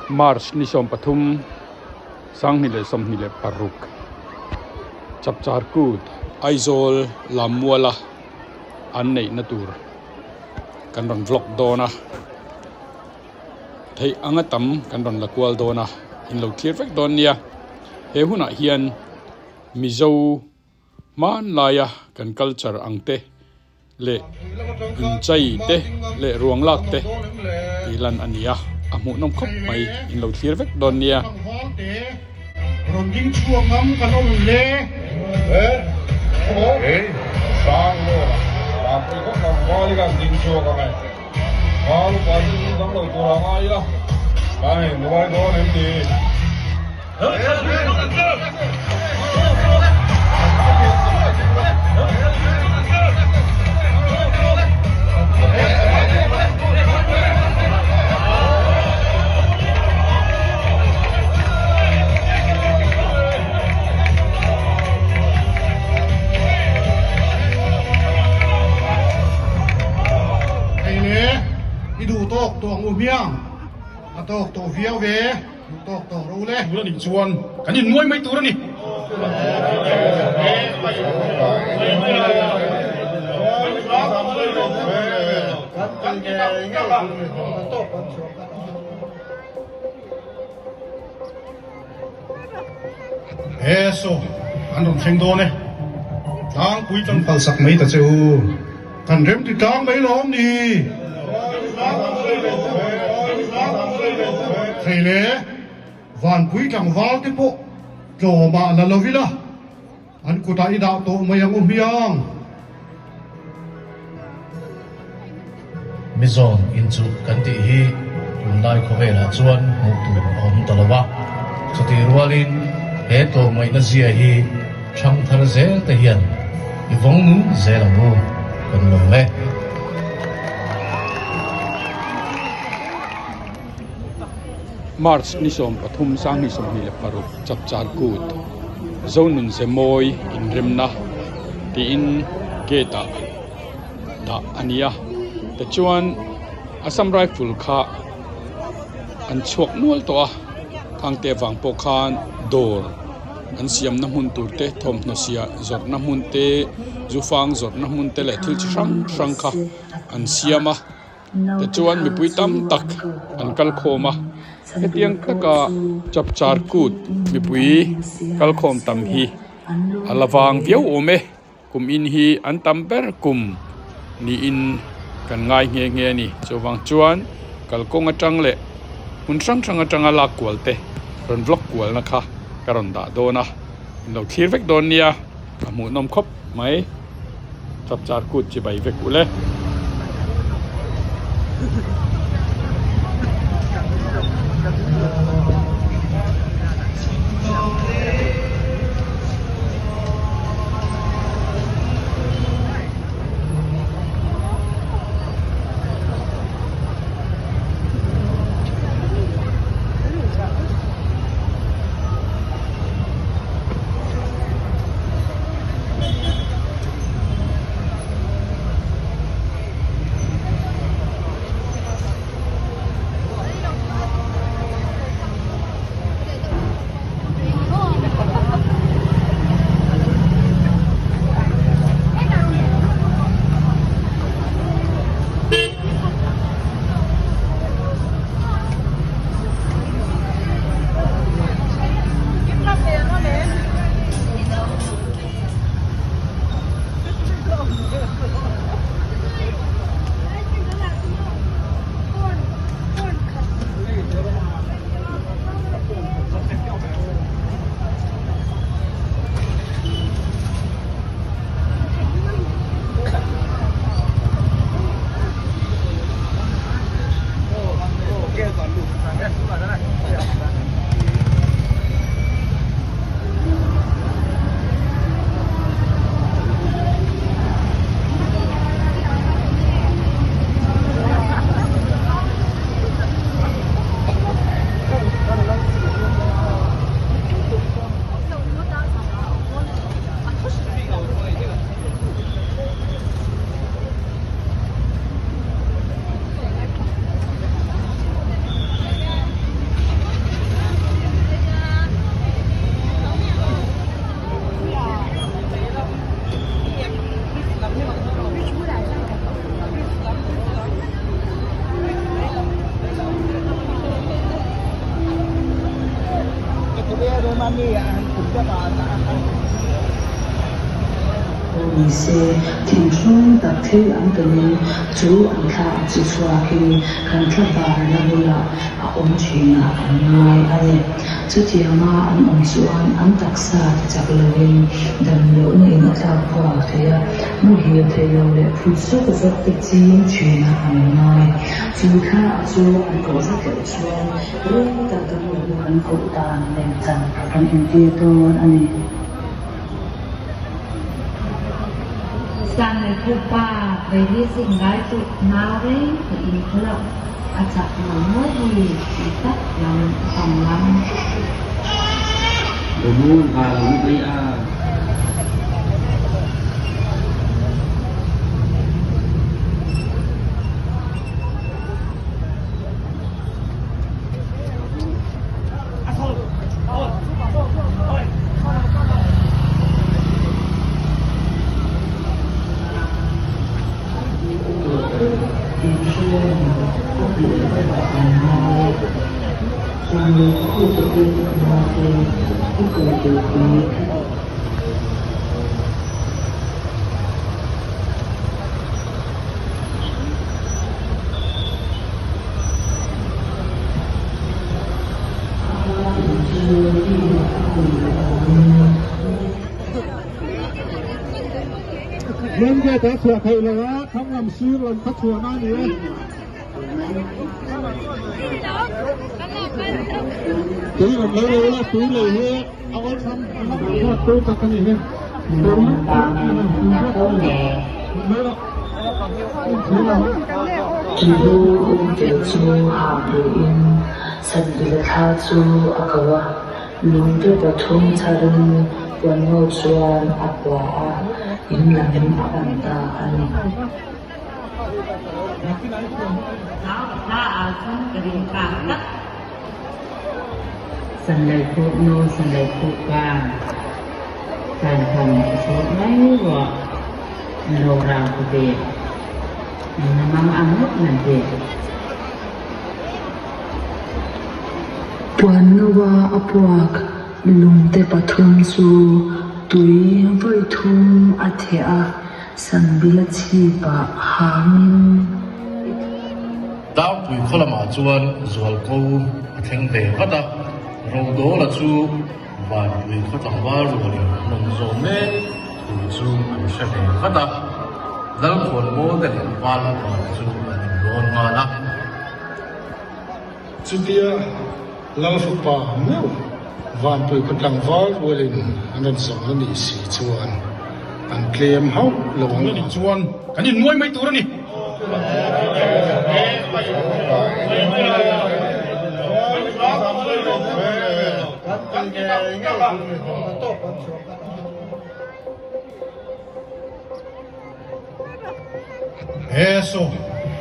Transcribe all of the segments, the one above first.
March ni 13 2026 Chapchar Kut Aizawl Lammuala an neihna tur kan rawn vlog dawn a theih anga tam kan rawn la kual dawn a in lo thlir vek dawn nia he hunah hian Mizo hmanlaia kan culture ang te leh inchei te leh ruang lak te tih lan a ni a a hmuhnawm khawp mai in lo thlir vek dawn nia. Rawn ding chhuak ngam kan awm le. Hei le, i duh tawk tawh ang u hmiang, a tawk tawh viau ve. Duh tawk tawh ro le. Tur a nih chuan kan innuai mai tur a ni. He saw an rawn thleng dawn e. Tlangpui tlang palsak mai ta che u. Kan rem ti tlang mai lawm ni. Thei le, vanpui tlangval te pawh tlawmah la lo ila, an kutah i dah tawh mai ang u hmiang. Mizawn inchuh kan tih hi tunlai khawvelah chuan hmuh tur a awm ta lo a, chutih rualin he tlawmngaihna zia hi Thangthar zel te hian i vawng nung zel ang u kan lawm e. March ni 13 2026 Chapchar Kut Zonun Zemawi inremna tiin gate ah dah a ni a tichuan Assam Rifle kha an chhuak nual tawh a khangte vang pawh khan dawr an siamna hmun tur te thawmhnaw siah zawrhna hmun te zu fang zawrhna hmun te leh thil chi hrang hrang kha an siam a tichuan mipui tam tak an kal khawm a hetiang taka chapchar kut mipui kal khawm tam hi a la vang viau awm e. Kum in hi an tam ber kum niin kan ngai nghe nghe a ni. Chuvang chuan kalkawng atang leh hmun hrang hrang atanga lak kual te rawn vlog kualna kha ka rawn dah dawn a, in lo thlir vek dawn nia, a hmuhnawm khawp mai. Chapchar kut chi bai vek u le. Ni se, thinhrung tak thil an tawnin chu an thla a chi chhuakin kan thla varna bulah a awm thinah an ngai a ni. Chutianga an awm chuan an taksa ti chak loin dam lohna in a tlak buak thei a, muhil thei lo leh phut zawk zawk te ching thinah an ngai. Chu thla chu an koh vak loh chuan rei tak dam lohna kan koh dan lemchan kan entir dawn a ni. Sang leh Khupa vei sing lai chu nau reng ka in khaw loh a chak lo maw hi ti tak lam a pang lam. Main gate a chhuah theih lo a, thlang lam sir lam kha chhuahna a ni e. Tui rawn lo lo la, tui lei hi a awlsam huat tui tak a ni hi. Lu umtel chu hah buin Sanbila thla chu a ko a, lungte pathum chharin puanho chuan a kua a, in lam a pan ta a ni. Puannoa a puak lungte pathum chu tui vawi thum a theh a, Sanbila chhipah hangin i Tlangpui khaw lamah chuan zualko a thleng ve vat a, Rodawla chu Vanpui khaw tlangval rualin an rawn zawm mek thu chu an hre ve vat a, Lalkhawnbawl te leh Val upa te chu an inrawn nghal a. Chutia Lalfapa meuh Vanpui khaw tlangval rualin an rawn zawm a nih si chuan an tlem hauh lo ang. Anih chuan kan innuai mai tur a ni. He saw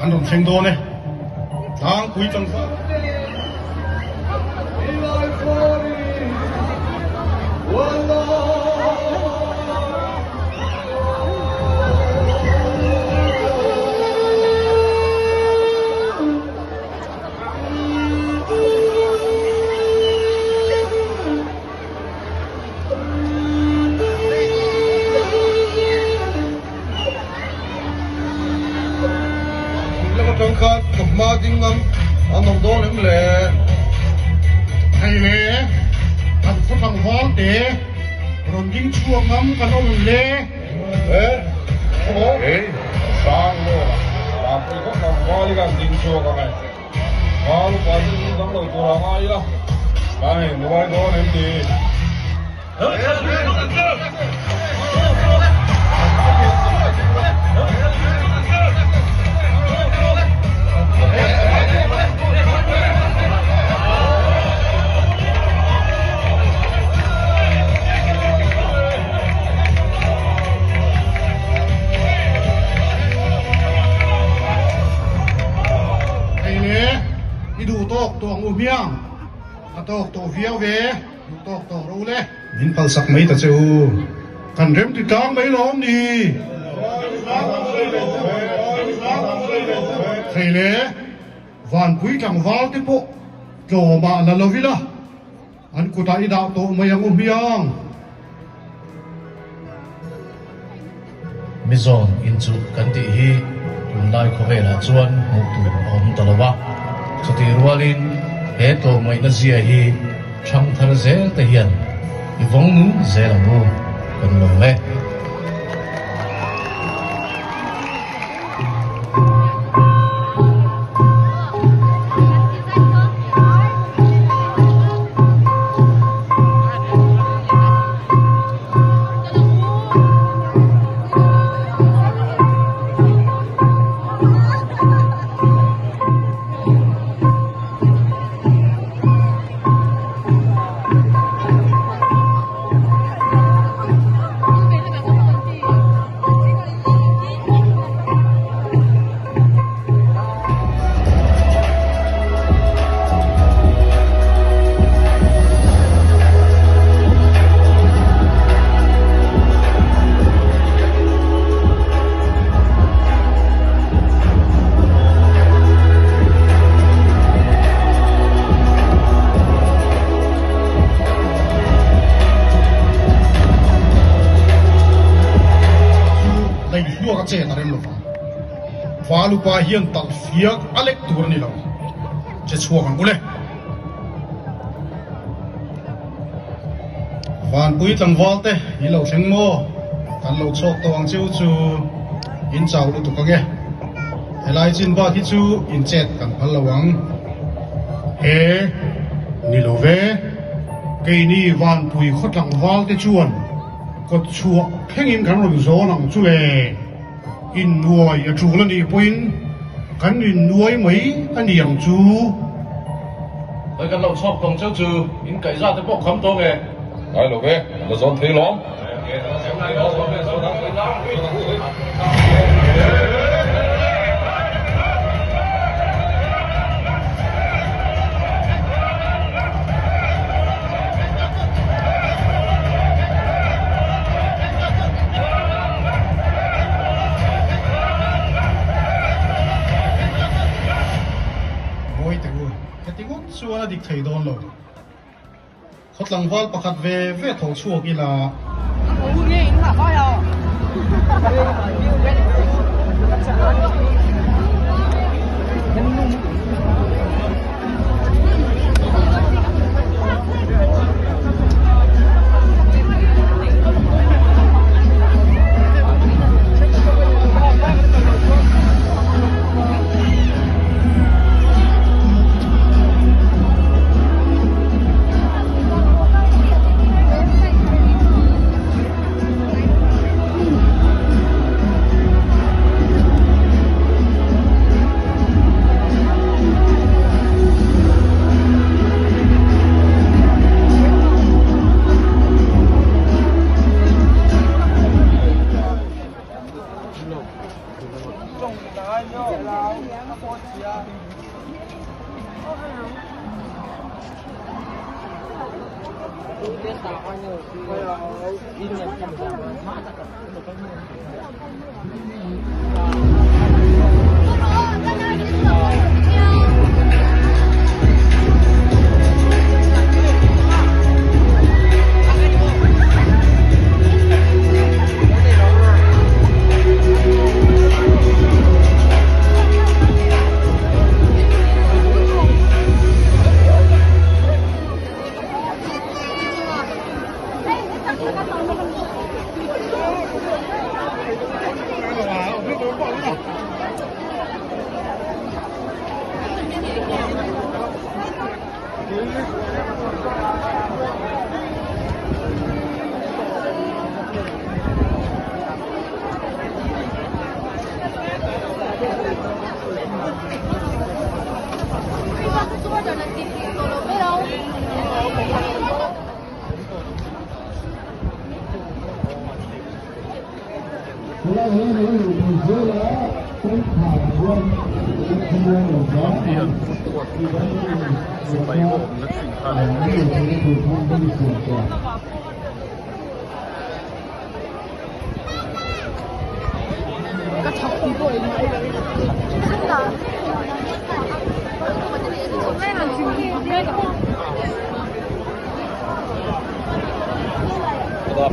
an rawn thleng dawn e, tlangpui tlangval. Lama tang khan thawmhma ding ang an awm dawn em le? Hei le, kan khaw tlangval te rawn ding chhuak ngam kan awm em le? E, hei, sang lawk a, Vanpui khaw tlangval hi kan ding chhuak ang e. Val upa chu ding dang lo tur a ngai ila, kan innuai dawn em ni? Hei le, i duh tawk tawh ang u hmiang, ka tawk tawh viau ve, duh tawk tawh ro le. Min palsak mai ta che u, kan rem ti tlang mai lawm ni. Hei le, vanpui tlangval te pawh tlawmah la lo ila. An kutah i dah tawh mai ang u hmiang. Mizawn inchuh kan tih hi tunlai khawvelah chuan hmuh tur a awm ta lo a, chutih rualin he tlawmngaihna zia hi thangthar zel te hian i vawng nung zel ang u kan lawm e. Chu leihluak a chet a rem lovang. Valupa hian talh fiak a lek tur a ni lo. Che chhuak ang u le. Vanpui tlangval te i lo thleng maw? Kan lo chhawk tawh ang cheu chu in chau lutuk ang e. Helai chin bak hi chu in chet kan phal lo ang. He, ni lo ve. Keini Vanpui khaw tlangval te chuan kawt chhuah thlengin kan rawn zawn ang chu le. Innuai a tul a nih pawhin kan innuai mai a ni ang chu. Hei kan lo chhawk tawng cheu chu in kaihza te pawh kham tawng e. Ngai lo ve, la zawn thei lawm. Mawi teh u, heti ngawt chuan a dik thei dawn lo. Khaw tlangval pakhat ve ve tho chhuak ila. Ka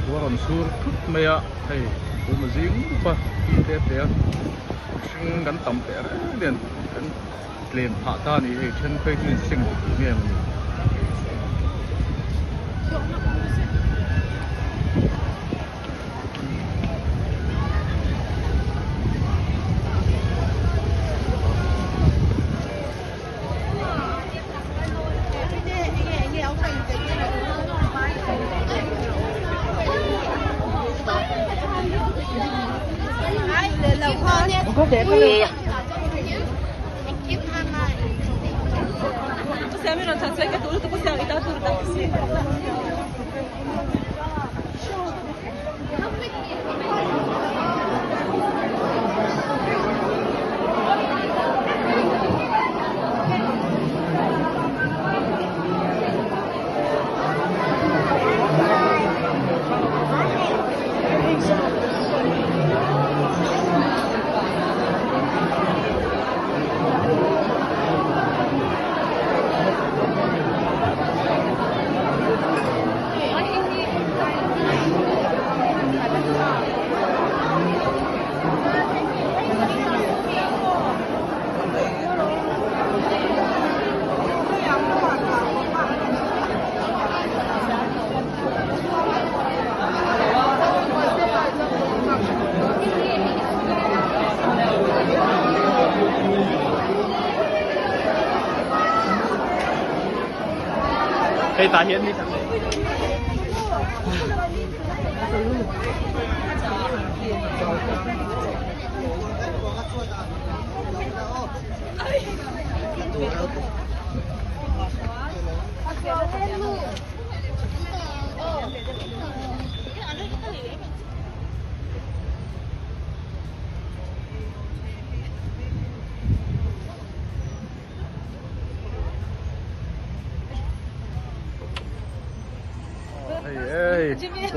ruah rawn sur thut mai a hei kum a zing mup a tih te te a mihring kan tam teh reng nen kan tlem phah ta a ni hei then phei chu inseng tih nge maw ni. Hei tah hian Hei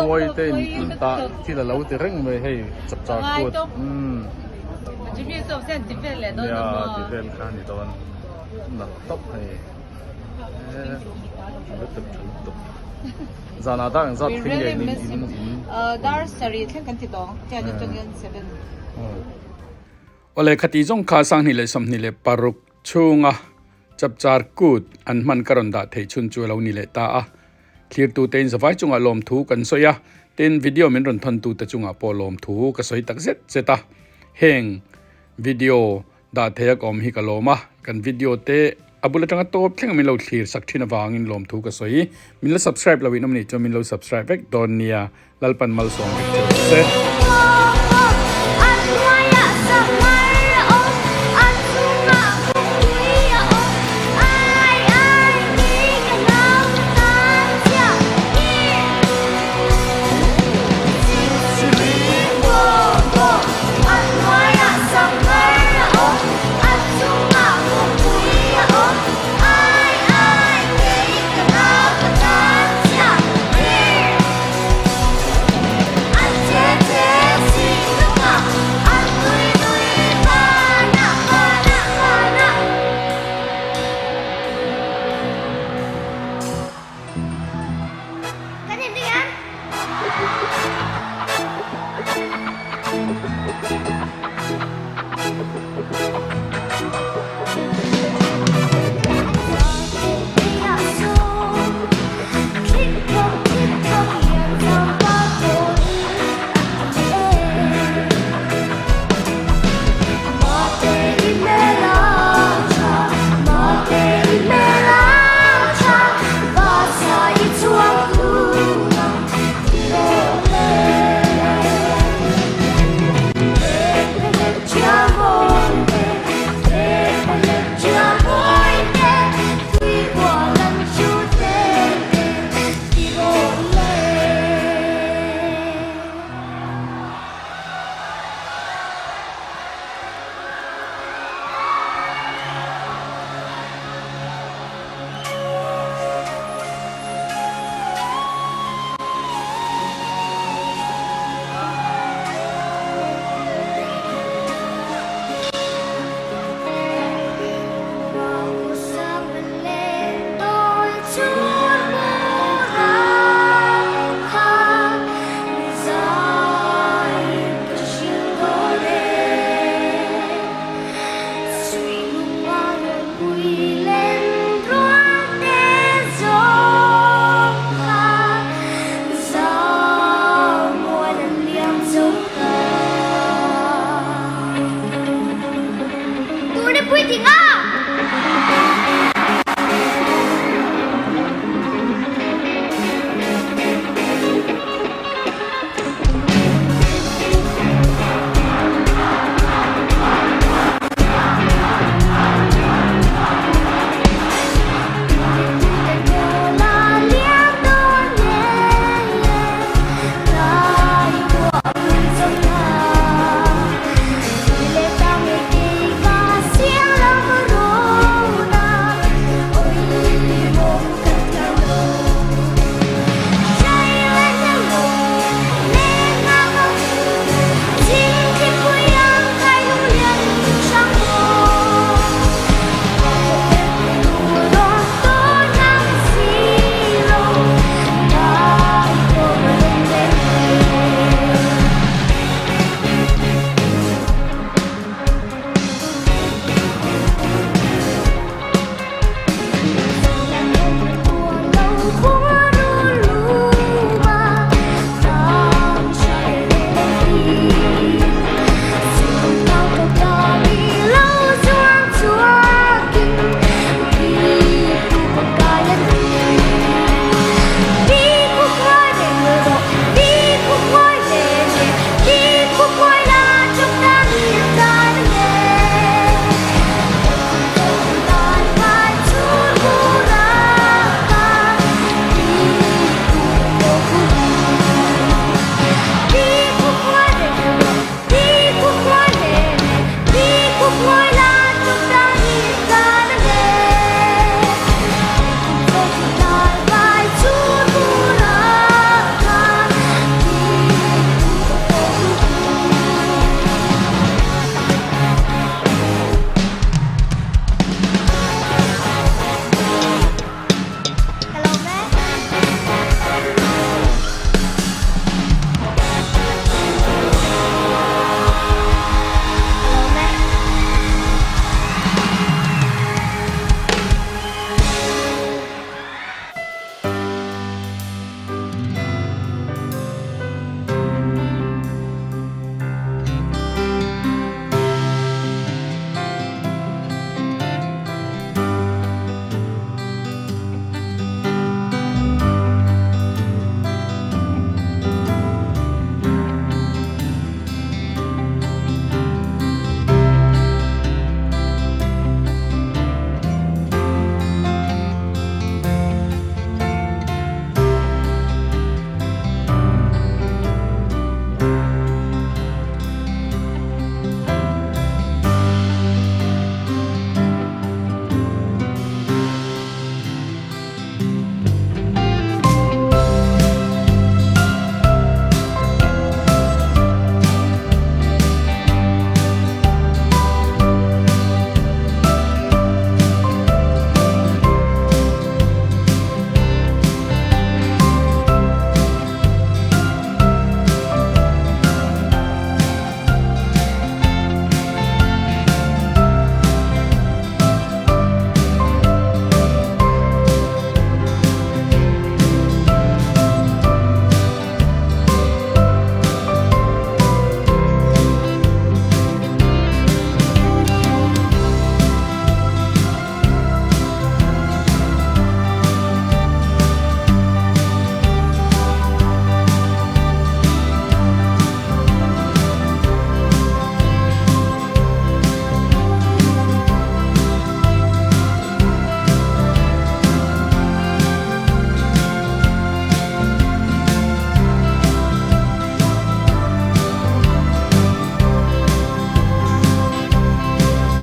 uai te in tah thil a lo ti reng mai hei chapchar kut umm nia ti vel kha a ni dawn nalh tawp hei tha lutuk tha lutuk zanah dar engzat thleng nge in in in dar sarih thleng kan ti tawng ten atangin 7 Awle khati zawng kha 2026 chhunga Chapchar Kut an hman ka rawn dah theih chhun chu a lo ni leh ta a. Thlirtute in zavai chungah lawmthu kan sawi a, tin video min rawn thawntute chungah pawh lawmthu ka sawi tak zet zet a. Heng video dah theia ka awm hi ka lawm a, kan video te a bul atanga tawp thleng a min lo thlir sak thin avangin lawmthu ka sawi. Min la subscribe lo in awm nih chuan min lo subscribe vek dawn nia, Lalpan malsawm vek che rawh se.